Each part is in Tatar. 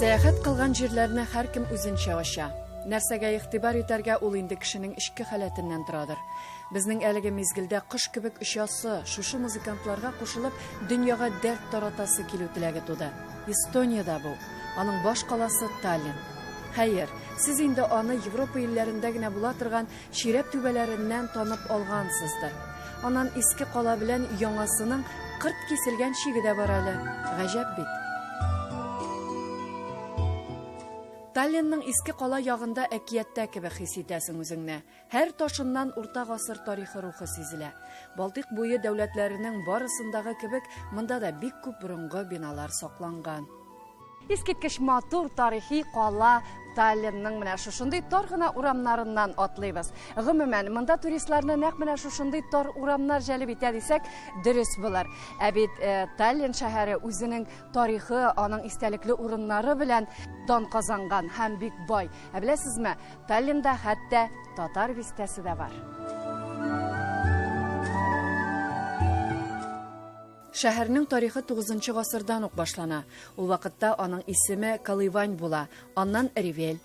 Сәяхәт кылган җирләрне һәркем үзенчә ача. Нәрсәгә игътибар итәргә ул инде кешенең эчке халәтеннән торадыр. Безнең әлеге мизгелдә кош кебек очасы, шушы музыкантларга кушылып, дөньяга дәрт таратасы килү теләге туды. Эстониядә бу. Аның баш каласы Таллин. Хәер, сез инде аны Европа илләрендә генә була торган чирәп түбәләреннән танып алгансыздыр. Аннан иске кала белән яңасының кырт киселгән чиге дә бар әле. Гаҗәп бит. Таллинның иске кала ягында әкияттә кебек хис итәсең үзеңне. Һәр ташыннан урта гасыр тарихы рухы сизелә. Балтыйк буе дәүләтләренең барысындагы кебек, монда да бик күп борынгы биналар сакланган. Искиткеч матур тарихи кала Таллинның менә шушындый тар гына урамнарыннан атлыйбыз. Гомумән, монда туристларны нәкъ менә шушындый тар урамнар җәлеп итә дисәк, дөрес булыр. Ә бит э, Таллин шәһәре үзенең тарихы, аның истәлекле урыннары белән дан казанган һәм бик бай. Ә беләсезме, Таллинда хәтта татар бистәсе дә бар. Шәһәрнең тарихы 9 гасырдан ук башлана. Ул вакытта аның исеме Колывань була, аннан Ревель.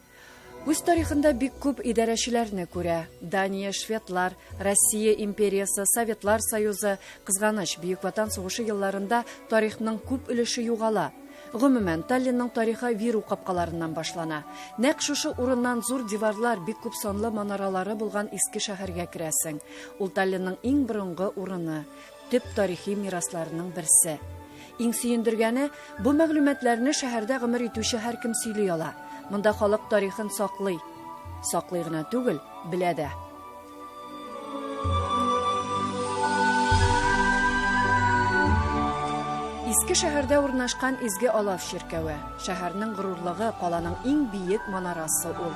Үз тарихында бик күп идарәчеләрне күрә. Дания, шведлар, Россия империясе, Советлар Союзы. Кызганыч, Бөек Ватан сугышы елларында тарихның күп өлеше югала. Гомумән, Таллинның тарихы Виру капкаларыннан башлана. Нәкъ шушы урыннан зур диварлар, бик күп санлы манаралары булган иске шәһәргә керәсең. Ул Таллинның иң борынгы урыны. Төп тарихи мирасларының берсе. Иң сөендергәне, бу мәгълүматларны шәһәрдә гомер итүче һәркем сөйли ала. Монда халык тарихын саклый. Саклый гына түгел, белә дә. Иске шәһәрдә урнашкан Изге Олаф чиркәве. Шәһәрнең горурлыгы, каланың иң биек манарасы ул.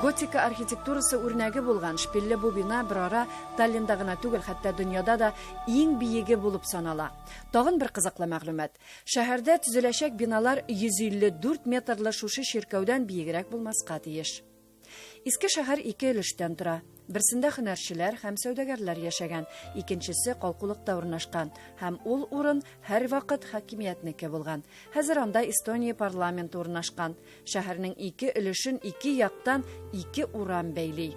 Готика архитектурасы үрнәге булган шпильле бу бина берара Таллинда гына түгел, хәтта дөньяда да иң биеге булып санала. Тагын бер кызыклы мәгълүмат. Шәһәрдә төзеләчәк биналар 154 метрлы шушы чиркәүдән биегрәк булмаска тиеш. Иске шәһәр ике өлештән тора. Берсендә һөнәрчеләр һәм сәүдәгәрләр яшәгән, икенчесе калкулыкта урнашкан һәм ул урын һәрвакыт хакимиятнеке булган. Хәзер анда Эстония парламенты урнашкан. Шәһәрнең ике өлешен ике яктан ике урам бәйли.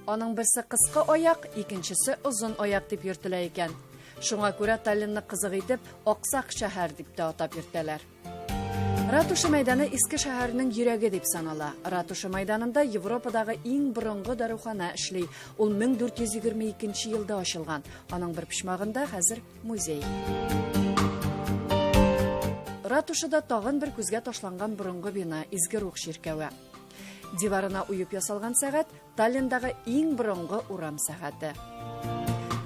Аның берсе кыска аяк, икенчесе озын аяк дип йөртелә икән. Шуңа күрә Таллинны кызык итеп Аксак шәһәр дип тә атап йөртәләр. Ратуша мәйданы иске шәһәрнең йөрәге дип санала. Ратуша мәйданында Европадагы иң борынгы дарухана эшли. Ул 1422 елда ачылган. Аның бер почмагында хәзер музей. Ратушада тагын бер күзгә ташланган борынгы бина Изге Рух чиркәве. Диварына уеп ясалган сәгать Таллиндагы иң борынгы урам сәгате.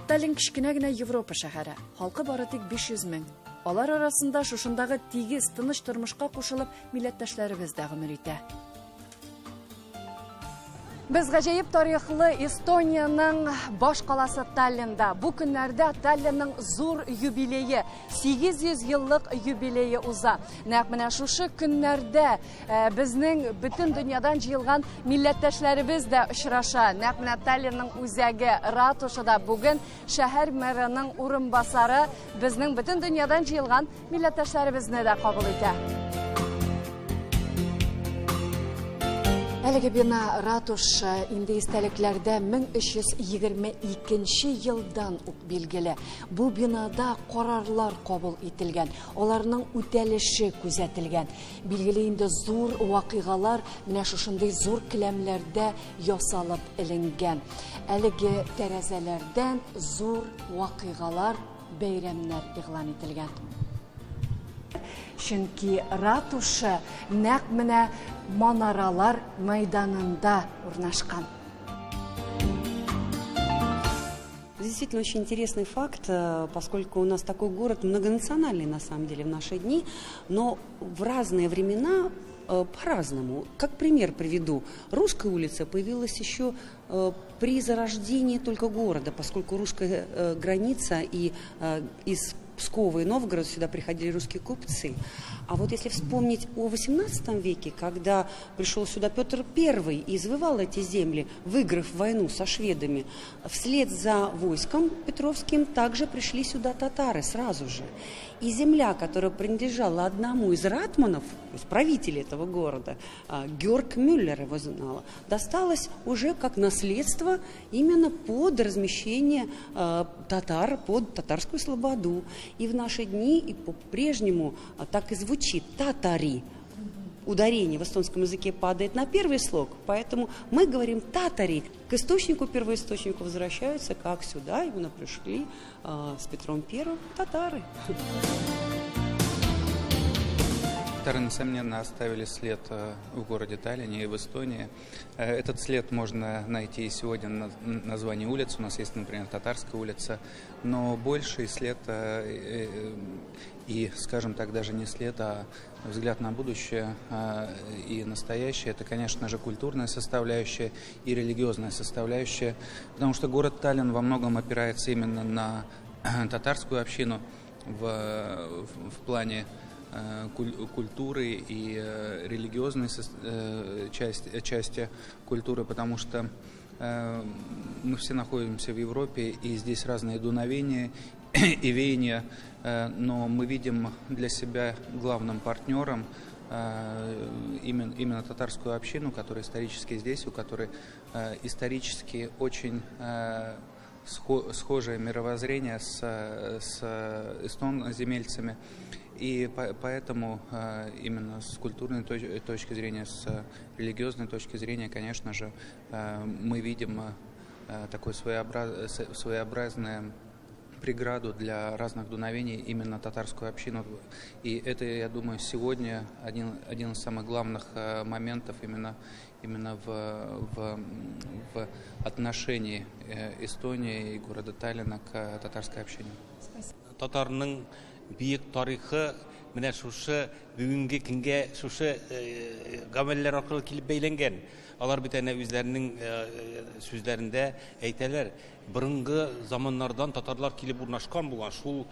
Таллин кечкенә генә Европа шәһәре. Халкы бары тик 500 мең. Алар арасында шушындагы тигез, тыныч тормышка кушылып, милләттәшләребез дә гомер итә. Без гаҗәеп тарихлы Эстониянең баш каласы Таллинда. Бу көннәрдә Таллинның зур юбилее, 800 еллык юбилее уза. Нәкъ менә шушы көннәрдә э, безнең бөтен дөньядан җыелган милләттәшләребез дә очраша. Нәкъ менә Таллинның үзәге ратушада бүген шәһәр мэрының урынбасары безнең бөтен дөньядан җыелган Милләттәшләребезне дә кабул итә. Әлеге бина ратуша инде истәлекләрдә 1322 елдан ук билгеле. Бу бинада карарлар кабул ителгән, аларның үтәлеше күзәтелгән. Билгеле инде зур вакыйгалар менә шушындый зур келәмнәрдә ясалып эленгән. Әлеге тәрәзәләрдән зур вакыйгалар бәйрәмнәр игълан ителгән. Чөнки ратуша нәкъ менә манаралар мәйданында урнашкан. Действительно очень интересный факт, э, поскольку у нас такой город многонациональный на самом деле в наши дни, но в разные времена э, по-разному. Как пример приведу. Русская улица появилась еще э, при зарождении только города, поскольку русская граница и из Пскова и Новгорода сюда приходили русские купцы. А вот если вспомнить о XVIII веке, когда пришел сюда Петр I и завоевал эти земли, выиграв войну со шведами, вслед за войском Петровским также пришли сюда татары сразу же. И земля, которая принадлежала одному из ратманов, то есть правителя этого города, Георг Мюллер его знала, досталась уже как наследство именно под размещение татар, под татарскую слободу. И в наши дни и по-прежнему так и звучит «татари». Ударение в эстонском языке падает на первый слог, поэтому мы говорим «татари». К источнику, первоисточнику возвращаются, как сюда именно пришли с Петром Первым татары. Татары, несомненно, оставили след в городе Таллине и в Эстонии. Этот след можно найти и сегодня на названии улиц. У нас есть, например, Татарская улица. Но больший след и, скажем так, даже не след, а взгляд на будущее и настоящее, это, конечно же, культурная составляющая и религиозная составляющая, потому что город Таллин во многом опирается именно на татарскую общину в плане культуры и религиозной части культуры, потому что мы все находимся в Европе, и здесь разные дуновения и веяния, но мы видим для себя главным партнером именно татарскую общину, которая исторически здесь, у которой исторически очень схожее мировоззрение с эстон-земельцами. И поэтому именно с культурной точки зрения, с религиозной точки зрения, конечно же, мы видим такую своеобразную преграду для разных дуновений именно татарскую общину. И это, я думаю, сегодня один из самых главных моментов именно в отношении Эстонии и города Таллина к татарской общине. Татарның бөек тарихы менә шушы бүгенге көнгә шушы гамәлләр аркылы килеп бәйләнгән. Алар бит әнә үзләренең сүзләрендә әйтәләр, борынгы заманнардан татарлар килеп урнашкан булган, шул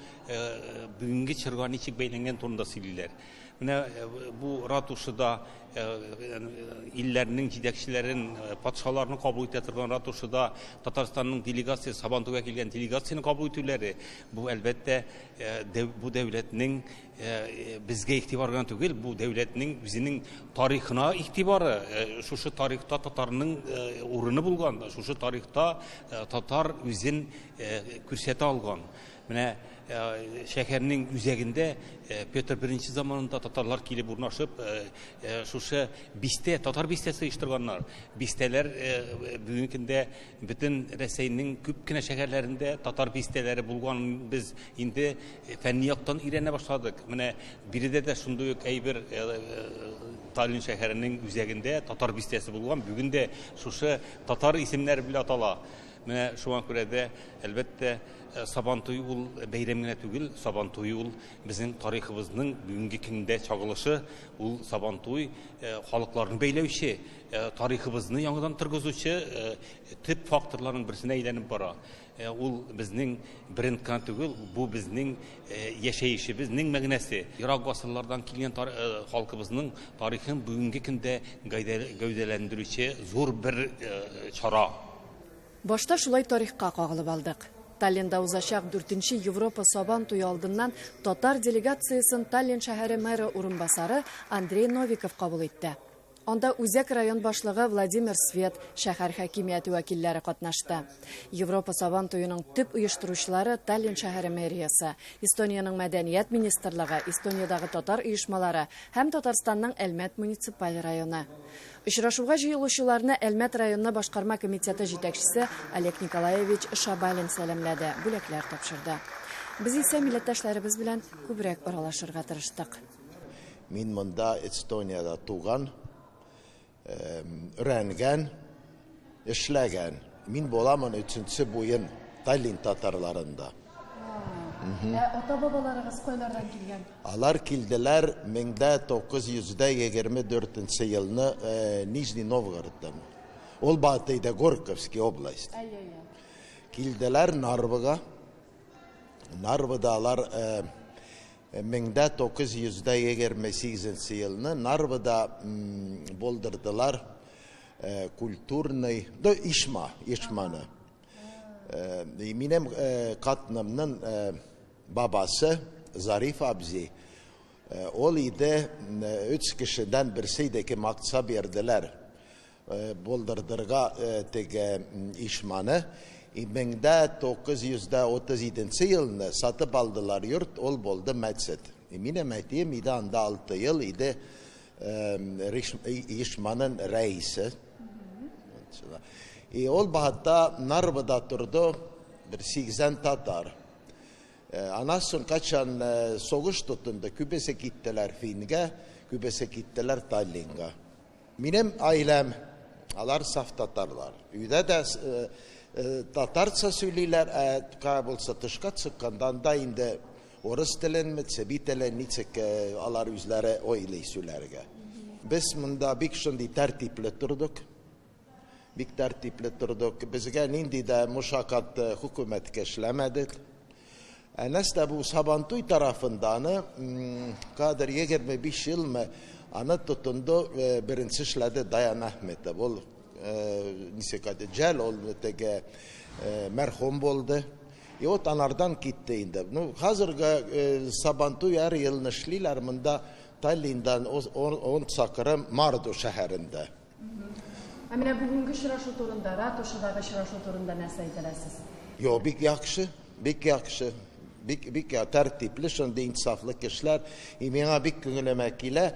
бүгенге чорга ничек бәйләнгән турында сөйлиләр. Менә бу ратушада илләрнең җитәкчеләрен, патшаларны кабул итә торган ратушада Татарстанның делегациясе, Сабантуйга килгән делегацияне кабул итүләре, бу әлбәттә бу дәүләтнең безгә игътибары гына түгел, бу дәүләтнең үзенең тарихына игътибары, шушы тарихта татарның урыны булган, шушы тарихта татар үзен күрсәтә алган. Менә шәһәрнең үзәгендә Петр I заманында татарлар килеп урнашып, шушы бистә, татар бистәсе оештырганнар. Бистәләр бүгенге көндә бөтен Рәсәйнең күп кенә шәһәрләрендә татар бистәләре булган без инде фәнни яктан өйрәнә башладык. Менә биредә дә шундый ук әйбер Таллин шәһәренең үзәгендә татар бистәсе булган. Бүген дә шушы татар исемнәре белән атала. Менә шуңа күрә дә, әлбәттә, Сабантуй ул бәйрәм генә түгел, Сабантуй ул безнең тарихыбызның бүгенге көндә чагылышы, ул Сабантуй халыкларны бәйләүче, тарихыбызны яңадан торгызучы төп факторларның берсенә әйләнеп бара. Ул безнең бренд кына түгел, бу безнең яшәешебезнең мәгънәсе. Ерак гасырлардан килгән халкыбызның тарихын бүгенге көндә гәүдәләндерүче зур бер чара. Башта шулай тарихка кагылып алдык. Таллинда узачак 4нче Европа Сабан туе алдыннан татар делегациясен Таллин шәһәре мэры урынбасары Андрей Новиков кабул итте. Анда Үзәк район башлыгы Владимир Свет, шәһәр хакимияте вәкилләре катнашты. Европа Сабан туеның төп оештыручылары Таллин шәһәре мэриясе, Эстониянең мәдәният министрлыгы, Эстониядагы татар оешмалары һәм Татарстанның Әлмәт муниципаль районы. Очрашуга җыелучыларны Әлмәт районы башкарма комитеты җитәкчесе Олег Николаевич Шабалин сәламләде, бүләкләр тапшырды. Без исә милләттәшләребез белән күбрәк аралашырга тырыштык. Мин монда Эстониядә туган, өйрәнгән, эшләгән. Мин буламын 3нче буын Таллин татарларында. Ата-бабаларыгыз кайлардан килгән? Алар килделәр 1924 елны Нижний Новгородтан. Ул Батыйда Горьковский область. Килделәр Нарвага. Нарвада алар 1928 елны Нарвада булдырдылар культурный, да, ишма, ишманы. Минем катнымның бабасы Зариф абзи, ул иде өч кешедән берсе иде, кем акча бирделәр булдырдырга теге ишманы. 1937 елны сатып алдылар йорт, ул булды мәчет. Минем әтием иде анда 6 ел иде ишманын рәисе. И ул вакытта Нарвада торды бер 80 татар. Аннан соң качан сугыш тотынды, күбесе киттеләр Фингә, күбесе киттеләр Таллинга. Минем аиләм, алар саф татарлар. Өйдә дә татарча сөйлиләр, ә кая булса тышка чыкканда анда инде урыс теленме, цеби телен, ничек алар үзләре уйлый сөйләргә. Без монда бик шундый тәртипле тордык. Бик тәртипле тордык. Безгә нинди дә мушакат хөкүмәткә эшләмәдек. Нәрсә бу Сабантуй тарафында аны кадер 25 елмы аны тотынды, беренче эшләде Даян Әхметов. Ул ничек әйтә, җәл ул теге мәрхүм булды. И вот анардан китте инде. Ну, хәзерге Сабантуй һәр елны эшлиләр монда Таллиндан 10 чакрым Марду шәһәрендә. Ә менә бүгенге очрашу турында, ратушадагы очрашу турында нәрсә әйтә аласыз? Юк, бик яхшы, бик яхшы. Бик, бик тәртипле, шундый инсафлы кешеләр. И миңа бик күңелемә килә.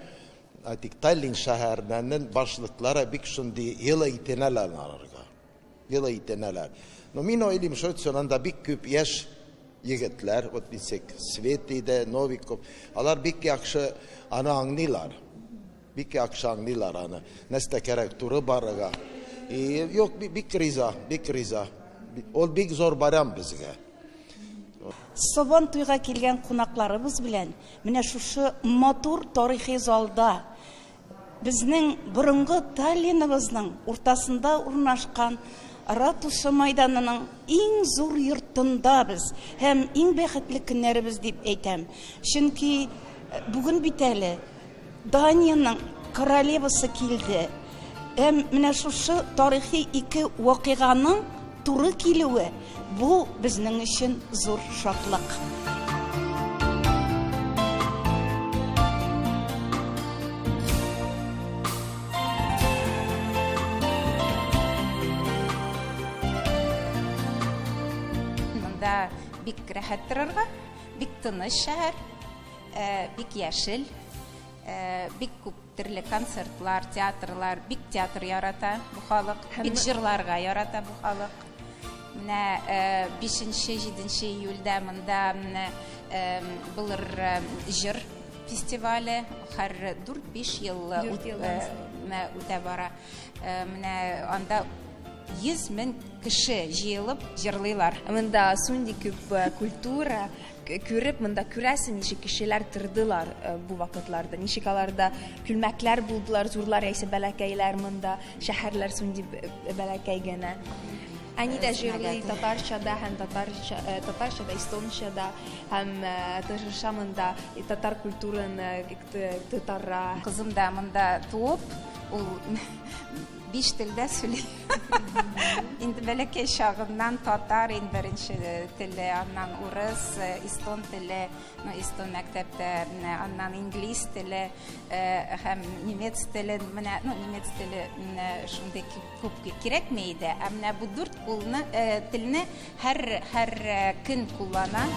Әйтик, Таллин шәһәренең башлыклары бик шундый елы итенәләр аларга. Елы итенәләр. Но мин уйлыйм, шул анда бик күп яшь егетләр, вот ничек Свет иде, Новиков, алар бик яхшы аны аңлыйлар. Бик яхшы аңлыйлар аны. Нәрсә кирәк, туры барырга. И юк, бик риза, бик риза. Ул бик зур барам безгә. Сабан туйга килгән кунакларыбыз белән менә шушы матур тарихи залда безнең борынгы Таллиныбызның уртасында урнашкан ратуша майданының иң зур йортында без һәм иң бәхетле көннәребез дип әйтәм. Чөнки бүген бит әле Даниянең королевасы килде. Һәм менә шушы тарихи ике вакыйганың туры килүе бу безнең өчен зур шатлык. Монда бик рәхәт торырга, бик тыныч шәһәр, бик яшел, бик күп төрле концертлар, театрлар, бик театр ярата бу халык, бик җырларга ярата бу халык. Менә 5-7 июльдә монда менә булыр җыр фестивале, һәр 4-5 ел үтә бара. Менә анда 100 мең кеше җыелып җырлыйлар. Монда шундый күп культура күреп, монда күрәсең, ничек кешеләр тордылар бу вакытларда, ничек аларда күлмәкләр булдылар, зурлар яисә бәләкәйләр монда, шәһәрләр шундый бәләкәй генә. Әни дә җырлый татарча да һәм татарча, татарча да, эстонча да һәм тырыша монда татар культураны тотарга. Кызым да монда туып, ул 5 телдә сөйли. Инде бәләкәй чагыннан татар иң беренче теле, аннан урыс, эстон теле, ну, эстон мәктәптә, менә аннан инглиз теле һәм немец теле, менә, ну, немец теле менә шундый күп кирәкми иде. Ә менә бу дүрт кулны, телне һәр һәр көн куллана.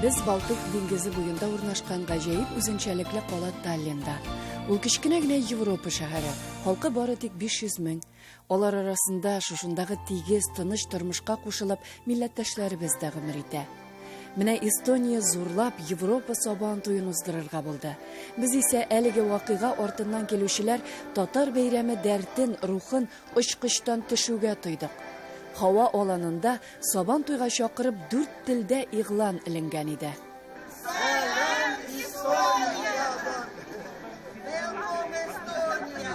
Без Балтыйк диңгезе буенда урнашкан гаҗәеп үзенчәлекле кала Таллинда. Ул кечкенә генә Европа шәһәре. Халкы бары тик 500 мең. Алар арасында шушындагы тигез, тыныч тормышка кушылып, милләттәшләребез дә гомер итә. Менә Эстония зурлап Европа Сабан туен уздырырга булды. Без исә әлеге вакыйга артыннан килүчеләр татар бәйрәме дәртен, рухын очкычтан төшүгә тойдык. Һава аланында Сабан туйга чакырып дүрт телдә игълан эленгән иде. Сәлам Эстониядән! Welcome Estonia!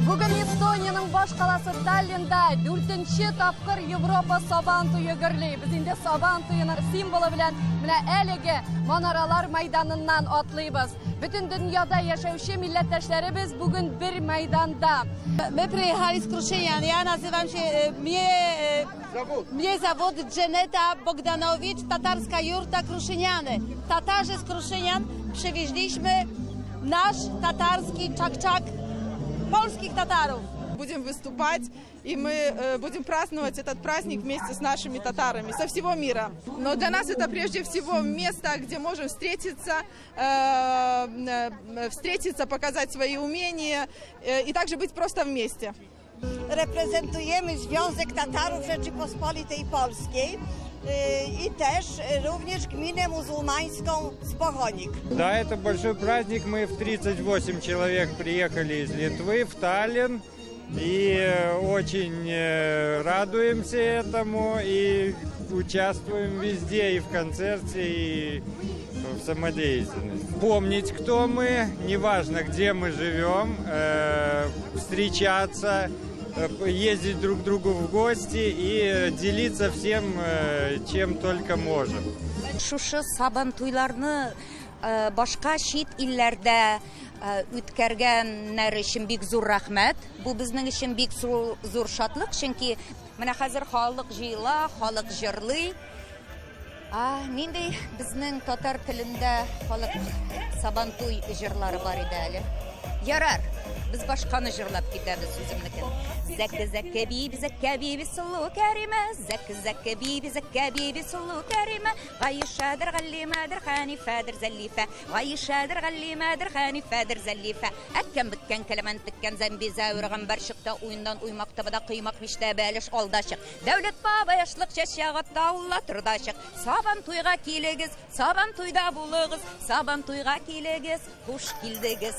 Бүген Эстониянең баш каласы Таллинда дүртенче тапкыр Европа Сабан туе гөрли. Без инде Сабан туеның символы белән менә әлеге манаралар мәйданыннан атлыйбыз. Бөтен дөньяда яшәүче милләттәшләребез бүген бер мәйданда. Мы приехали с Крушинян. Я называм się, mnie, mnie зовут Дженета Богданович, татарская юрта Крушиняны. Tatarzy z Kruszynian przywieźliśmy nasz татарский чак-чак polskich Tatarów. Будем выступать, и мы будем праздновать этот праздник вместе с нашими татарами со всего мира. Но для нас это прежде всего место, где можем встретиться, показать свои умения и также быть просто вместе. Reprezentujemy Związek Tatarów Rzeczypospolitej Polskiej i też również gminę muzułmańską z Pochonik. Да, это большой праздник. Мы в 38 человек приехали из Литвы в Таллин. И очень радуемся этому и участвуем везде, и в концерте, и в самодеятельности. Помнить, кто мы, неважно, где мы живем, встречаться, ездить друг к другу в гости и делиться всем, чем только можем. Шушы сабан туйларны башка чит илләрдә үткәргәннәр өчен бик зур рәхмәт. Бу безнең өчен бик зур шатлык, чөнки менә хәзер халык җыела, халык җырлый. Нинди безнең татар телендә халык сабантуй җырлары бар иде әле. Ярар, без башканы җырлап китәбез үземнекен. Зәкке зәкке биби зәккә биби сылу кәримә, зәкке зәкке биби зәккә биби сылу кәримә, Гаишәдер Галлимәдер Хәнифәдер Зәлифә, Гаишәдер Галлимәдер Хәнифәдер Зәлифә. Әткән беткән кәләмән теккән зәмби зәвер гамбар чыкта уеннан уймак табада кыймак миштә бәлеш алдачык. Дәүләт баба яшлык чәчәк атта улла тордачык. Сабан туйга килегез, сабан туйда булыгыз, сабан туйга килегез, хуш килдегез.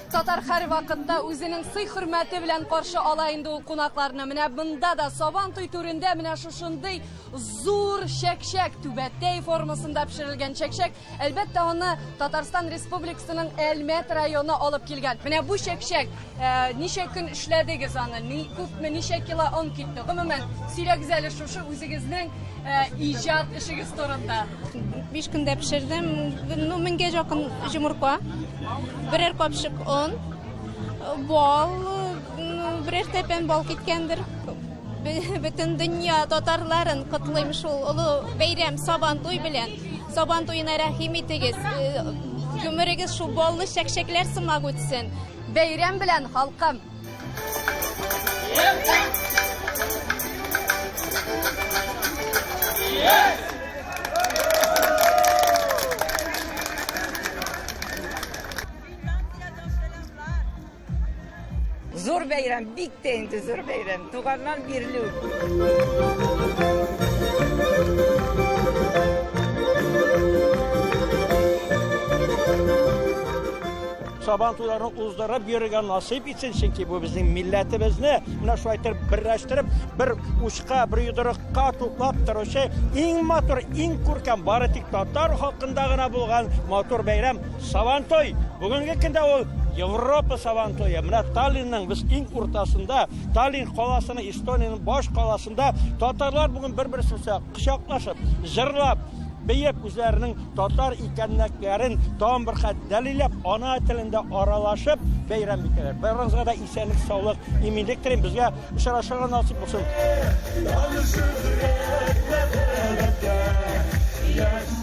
Татар һәр вакытта үзенең сый-хөрмәте белән каршы ала инде ул кунакларны. Менә монда да Сабан туй түрендә менә шушындый зур чәкчәк, түбәтәй формасында пешерелгән чәкчәк. Әлбәттә, аны Татарстан Республикасының Әлмәт районы алып килгән. Менә бу чәкчәк, ничә көн эшләдегез аны? Күпме, ничә кило он китте? Гомумән, сөйләгез әле шушы үзегезнең иҗат эшегез турында. 5 көндә пешердем. Ну, меңгә якын йомырка, берәр капчык он, бал, берәр тәпән бал киткәндер. Бөтен дөнья татарларын котлыйм шул олы бәйрәм Сабан туй белән. Сабан туена рәхим итегез. Гомерегез шул баллы чәкчәкләр сымак үтсен. Бәйрәм белән, халкым! Зур бәйрәм, бик тә инде зур бәйрәм. Туганнан бирле үк. Сабан туйларын уздырып йөрергә насыйп итсен, чөнки бу безнең милләтебезне менә шулай итеп берләштереп, бер учка, бер йодрыкка туплап торучы иң матур, иң күркәм, бары тик татар халкында гына булган матур бәйрәм Сабан туй. Бүгенге көндә ул Европа Сабан туе. Менә Таллинның без иң уртасында, Таллин каласының, Эстониянең баш каласында татарлар бүген бер-берсен кочаклашып, җырлап, бейеп үзләренең татар икәнлекләрен тагын бер хәт дәлилләп, ана телендә аралашып бәйрәм итәләр. Барыгызга да исәнлек, саулык, иминлек телим. Безгә очрашырга насыйп булсын.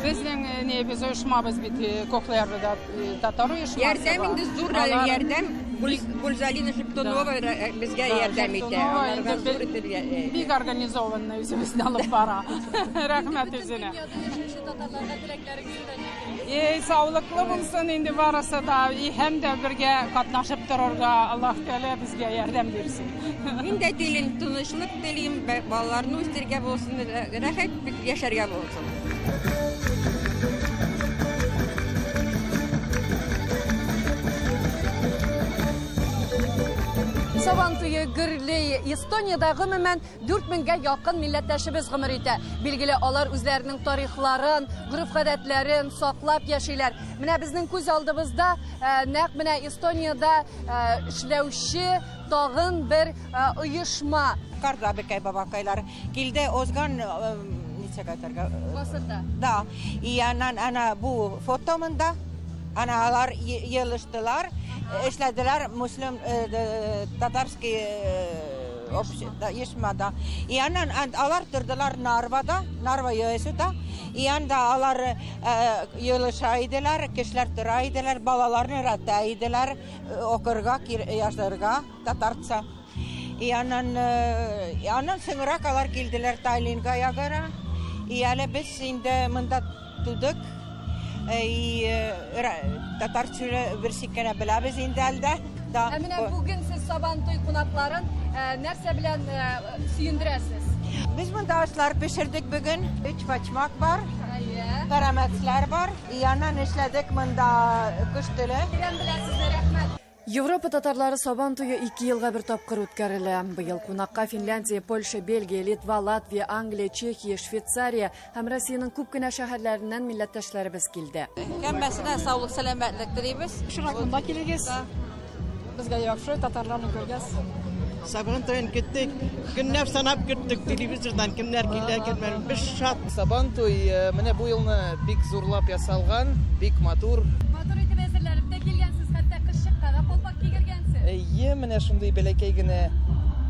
Безнең не без оешмабыз бит, Коклярда татар оешмасы. Ярдәм инде зур Алар ярдәм. Гульзалина Шептунова безгә ярдәм итә. Аларга зур итеп Бик организованный үзебезне алып бара. Рәхмәт үзенә. Ей, саулыклы булсын инде барысы да, и һәм дә бергә катнашып торырга Аллаһ Тәгалә безгә ярдәм бирсен. Мин дә телим, тынычлык телим, балаларны үстерергә булсын, рәхәт яшәргә булсын. Сабан туе гөрли. Эстониядә гомумән 4000гә якын милләттәшебез гомер итә. Билгеле, алар үзләренең тарихларын, гореф-гадәтләрен саклап яшиләр. Менә безнең күз алдыбызда э, нәкъ менә Эстониядә э, эшләүче тагын бер э, оешма. Карт абыкай бабакайлар килде озган ничек әйтергә? Гасырда. Да. И аннан ана бу фото монда. Ана алар елыштылар, эшләделәр муслим татарский оешмада. И аннан алар тордылар Нарвада, Нарва ЙОСда. И анда алар елыша иделәр, кешеләр тора иделәр, балаларны өйрәтә иделәр, укырга, язырга татарча. И аннан, аннан соңрак алар килделәр Таллинга ягара. И әле без инде монда тудык. И татар теле бер кенә беләбез инде әлдә. Да. Ә менә бүген сез Сабантуй кунакларын нәрсә белән сөендерәсез? Без монда ашлар пешердек бүген. Өч почмак бар. Пәрәмәчләр бар. И аннан эшләдек монда кош теле. Тирән беләсезне, рәхмәт. Европа татарлары Сабан туе 2 елга бер тапкыр үткәрелә. Быел кунакка Финляндия, Польша, Бельгия, Литва, Латвия, Англия, Чехия, Швейцария һәм Россиянең күп кенә шәһәрләреннән милләттәшләребез килде. Һәммәсенә саулык, сәламәтлек телибез. Шуңа монда килегез. Безгә яхшы татарларны күргәс. Сабан туен көттек, көннәр санап көттек телевизордан кемнәр килә, кемнәр. Без шат. Сабан туй менә бу елны бик зурлап ясалган, бик матур. Матур итеп әзерләнеп тә килгәнсез, хәтта кышчыкка да калфак кигергәнсез. Әйе, менә шундый бәләкәй генә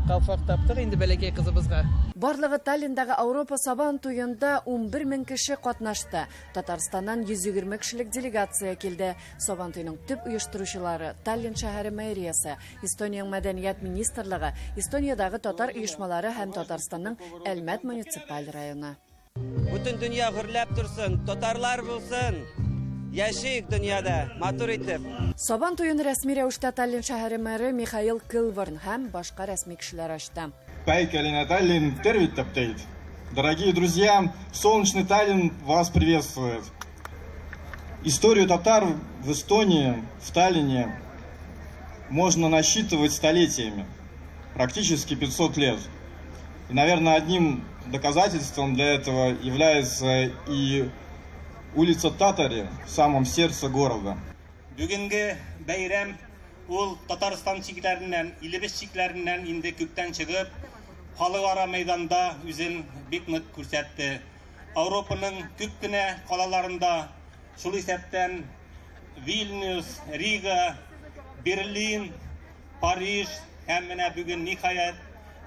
калфак таптык инде бәләкәй кызыбызга. Барлыгы Таллиндагы Ауропа Сабан туенда 11 мең кеше катнашты. Татарстаннан 120 кешелек делегация килде. Сабан туеның төп оештыручылары Таллин шәһәре мэриясе, Эстониянең мәдәният министрлыгы, Эстониядагы татар оешмалары һәм Татарстанның Әлмәт муниципаль районы. Бөтен дөнья гөрләп торсын, татарлар булсын. Яшик дөньяда, матур итеп. Сабан туен рәсми рәвештә Таллин шәһәре мэры Михаил Кылварн һәм башка рәсми кешеләр ачты. Päikeline Tallinn tervitab teid. Дорогие друзья, солнечный Таллин вас приветствует. Историю татар в Эстонии, в Таллине можно насчитывать столетиями, практически 500 лет. И, наверное, одним доказательством для этого является и улица Татари в самом сердце города. Бүгенге бәйрәм ул Татарстан чикләреннән, илебез чикләреннән инде күптән чыгып, халыкара мәйданда үзен бик нык күрсәтте. Европаның күп кенә калаларында, шул исәптән Вильнюс, Рига, Берлин, Париж һәм менә бүген ниһаять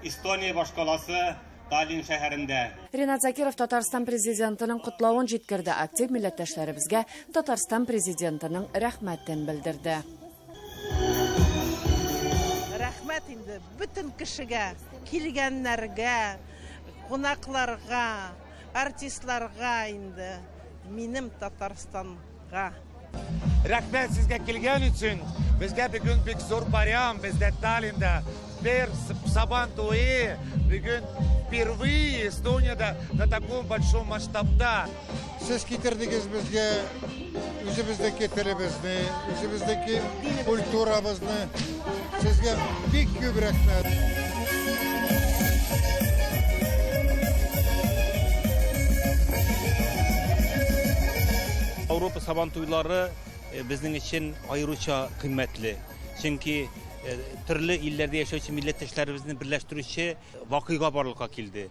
Эстония башкаласы Таллин шәһәрендә. Ринат Закиров Татарстан президентының котлавын җиткерде. Актив милләттәшләребезгә Татарстан президентының рәхмәтен белдерде. Рәхмәт инде бөтен кешегә, килгәннәргә, кунакларга, артистларга инде, минем Татарстанга. Рәхмәт сезгә килгән өчен. Безгә бүген бик зур байрам, бездә Таллинда бер Сабан туе бүген впервые Эстониядә на таком большом масштабта. Сез китердегез безгә үзебезнеке телебезне, үзебезнеке культурабызны. Сезгә бик күп рәхмәт. Ауропа Сабан туйлары безнең өчен аеруча кыйммәтле. Чөнки төрле илләрдә яшәүче милләттәшләребезне берләштерүче вакыйга барлыкка килде.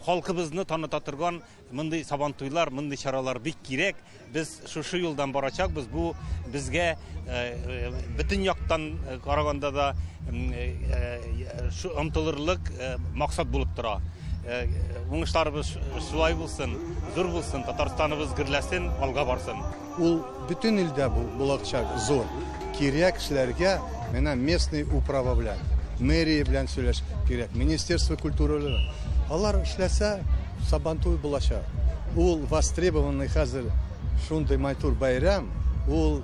Халкыбызны таныта торган мондый Сабан туйлар, мондый чаралар бик кирәк. Без шушы юлдан барачакбыз. Бу безгә бөтен яктан караганда да омтылырлык максат булып тора. Уңышларыбыз шулай булсын, зур булсын, Татарстаныбыз гөрләсен, алга барсын. Ул бөтен илдә булачак зур. Кирәк эшләргә менә местный управа белән, мэрия белән сөйләш кирәк, министерство культуры белән. Алар эшләсә, Сабантуй булачак. Ул востребованный хәзер шундый матур бәйрәм, ул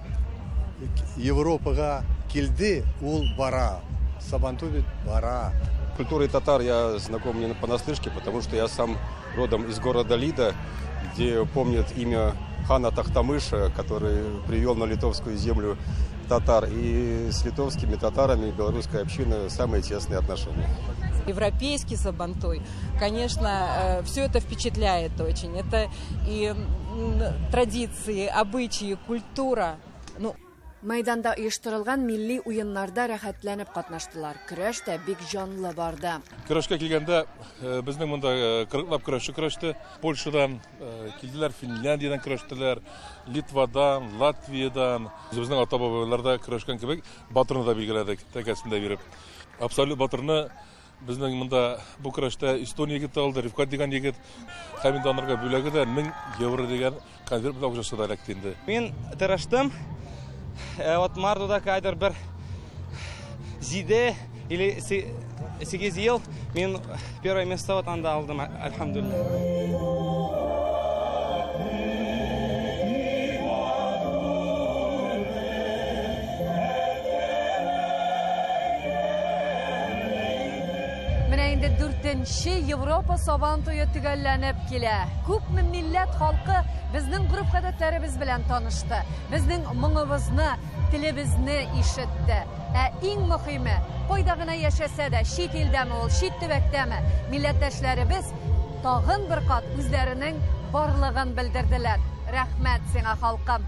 Европага килде, ул бара. Сабантуй бит бара. Культурой татар я знаком не понаслышке, потому что я сам родом из города Лида, где помнят имя хана Тахтамыша, который привел на литовскую землю татар. И с литовскими татарами белорусская община самые тесные отношения. Европейский сабантуй, конечно, все это впечатляет очень. Это и традиции, обычаи, культура. Ну, Мәйданда оештырылган милли уеннарда рәхәтләнеп катнаштылар. Көрәш тә бик җанлы барды. Көрәшкә килгәндә, безнең монда кырыклап көрәшче көрәште. Польшадан килделәр, Финляндиядән көрәштеләр, Литвадан, Латвиядән. Безнең ата-бабалар да көрәшкән кебек, батырны да билгеләдек, тәкәсен дә биреп. Абсолют батырны безнең монда бу көрәштә Эстония егете алды, Рифкат дигән егет. Һәм инде анарга бүләге дә 1000 евро дигән конверт белән акчасы да эләкте инде. Мин тырыштым. Вот мартта кадәр бер 7 или 8 ел мин первое место вот анда алдым, әлхәмдүлилләһ. Менә инде дүртенче Европа Сабан туе төгәлләнеп килә. Күпме милләт халкы безнең гореф-гадәтләребез белән танышты, безнең моңыбызны, телебезне ишетте. Ә иң мөһиме, кайда гына яшәсә дә, чит илдәме ул, чит төбәктәме, милләттәшләребез тагын бер кат үзләренең барлыгын белдерделәр. Рәхмәт сиңа, халкым!